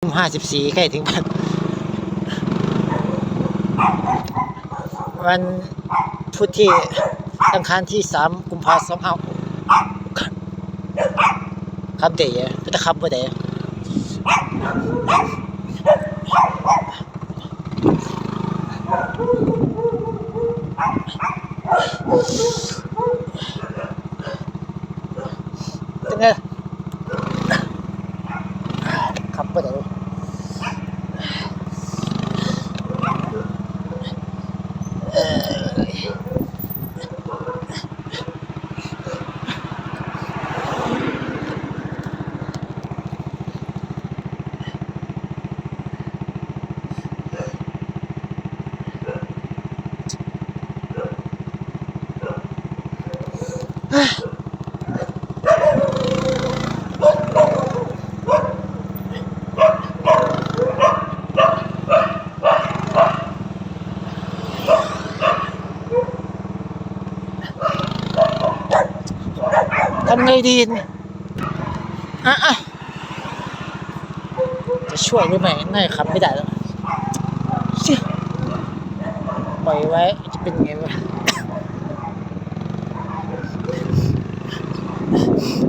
ຫ້າສິບສີ່ ໃກ້ເຖິງບ້ານ. ວັນພຸດທີ່ ອັງຄານທີສາມ ກຸມພາ ສອງຫ້າ ຂັບໄດ້ ເປັນຕາຂັບບໍ່ໄດ້. ເປັນໄງ? ຂັບບໍ່ໄດ້. ทำไงดีเนี่ย อ่ะ อ่ะ จะช่วยหรือไม่ น่าจะขับไม่ได้แล้ว ชิ ปล่อยไว้ จะเป็นไงวะ